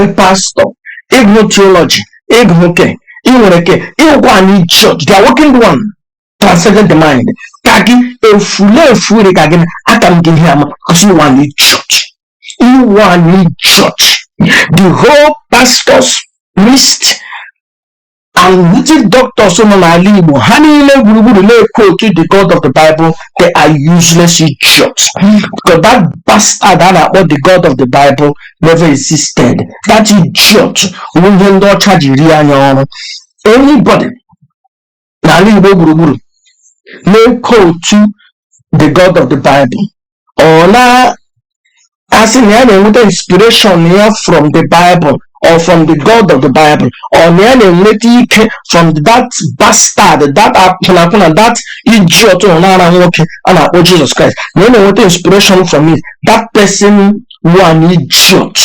Ịwụ pastor, ịgụ theology, ịgụ ke ị nwere ke ịwụkwa an idiot. The awakened one transcended the mind ka gị efulefu dị ka gị aka m gị ihe ama, because you are an idiot. You are an idiot. The whole pastors, priests and native doctors nọ n'ala Igbo, ha niile gburugburu na-ekwu the God of the Bible, they are useless idiots, because that bastard a na-akpọ the God of the Bible never existed. That idiot bụ ihe ndị ọcha ji rie anya ọrụ. Anybody n'ala Igbo gburugburu na-ekwu the God of the Bible, ọ na-asị na ya na-enweta inspiration ya from the Bible or from the God of the Bible, or na ya na-enweta ike from that bastard, that akwụnakwụna, that idiot nọ n'ara nwoke a na-akpọ Jesus Christ, na ya na-enweta inspiration from it, that person wụ an idiot.